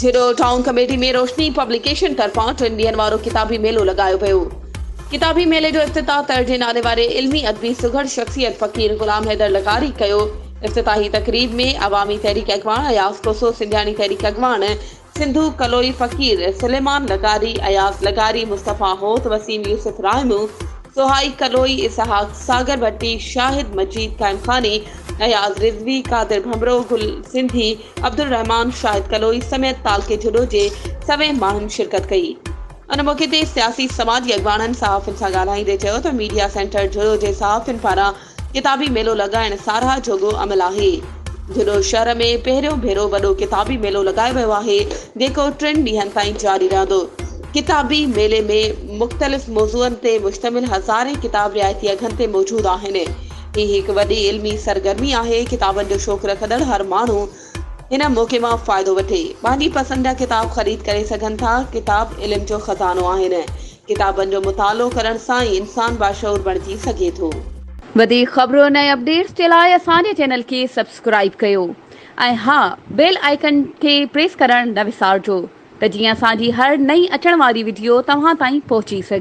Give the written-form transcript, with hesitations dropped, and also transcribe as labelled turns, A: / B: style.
A: Jhuddo town committee ۾ روشني publication طرفان ٽن ڏينهن وارو ڪتابي ميلو لڳايو ويو. ڪتابي ميلي جو افتتاح تر جي نالي واري علمي ادبي سگهڙ شخصيت فقير غلام حيدر لغاري ڪيو. افتتاحي تقريب ۾ عوامي تحريڪ اڳواڻ اياز کوسو، سنڌياڻي تحريڪ اڳواڻ سنڌو ڪلوئي فقير سليمان لغاري، اياز لغاري، مصطفيٰ هوت، وسيم يوسف راهمون، سهائي ڪلوئي، اسحاق ساگر ڀٽي، شاهد مجيد قائمخاني، اياز رضوي، قادر ڀنڀرو، گل سنڌي، عبدالرحمان، شاهد ڪلوئي سميت تعلقي جهڏو جي سوين ماڻهن شرڪت ڪئي. ان موقعي تي سياسي سماجي اڳواڻن صحافين سان ڳالهائيندي چيو ته ميڊيا سينٽر جهڏو جي صحافين پاران ڪتابي ميلو لڳائڻ ساراهه جوڳو عمل آهي. جهڏو شهر ۾ پهريون ڀيرو وڏو ڪتابي ميلو لڳايو ويو آهي جيڪو ٽن ڏينهن تائين جاري رهندو. ڪتابي ميلي ۾ مختلف موضوعن تي مشتمل هزارين ڪتاب رعايتي اگهن تي موجود آهن. هي هڪ وڏي علمي سرگرمي آهي، ڪتابن جو شوق رکندڙ هر ماڻهو هن موقعي مان فائدو وٺي، پنهنجي پسند جا ڪتاب خريد ڪري سگهن ٿا، ڪتاب علم جو خزانو آهن، ڪتابن جو مطالعو ڪرڻ سان ئي انسان باشعور بڻجي سگهي ٿو. وڌيڪ خبرن ۽ اپڊيٽس جي لاء اسان جي چينل کي سبسڪرائيب ڪيو ۽ ها بيل آئيڪن کي پريس ڪرڻ نه وسارجو ته جيئن اسان جي هر نئين اچڻ واري وڊيو توهان تائين پهچي سگهي.